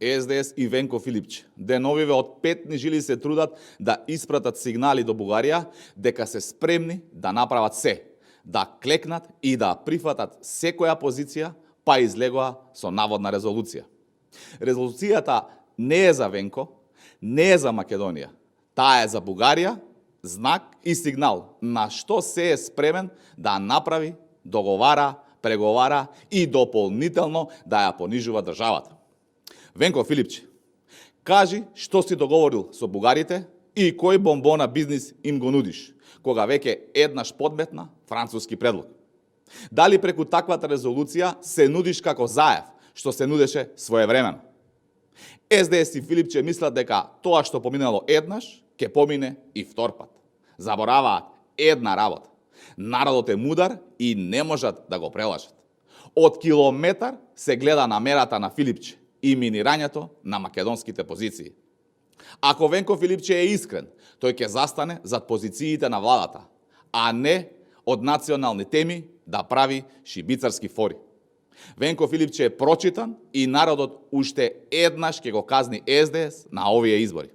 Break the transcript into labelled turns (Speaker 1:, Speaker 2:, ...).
Speaker 1: СДС и Венко Филипче деновиве од петни жили се трудат да испратат сигнали до Бугарија дека се спремни да направат се, да клекнат и да прифатат секоја позиција, па излегоа со наводна резолуција. Резолуцијата не е за Венко, не е за Македонија. Таа е за Бугарија, знак и сигнал на што се е спремен да направи, договара, преговара и дополнително да ја понижува државата. Венко Филипче, кажи што си договорил со бугарите и кој бомбона бизнис им го нудиш, кога веќе еднаш подметна француски предлог. Дали преку таквата резолуција се нудиш како Заев, што се нудеше своевремено? СДС и Филипче мислат дека тоа што поминало еднаш, ќе помине и втор пат. Забораваат една работа. Народот е мудар и не можат да го прелажат. Од километар се гледа намерата на Филипче и минирањето на македонските позиции. Ако Венко Филипче е искрен, тој ќе застане зад позициите на владата, а не од национални теми да прави шибицарски фори. Венко Филипче е прочитан и народот уште еднаш ќе го казни СДС на овие избори.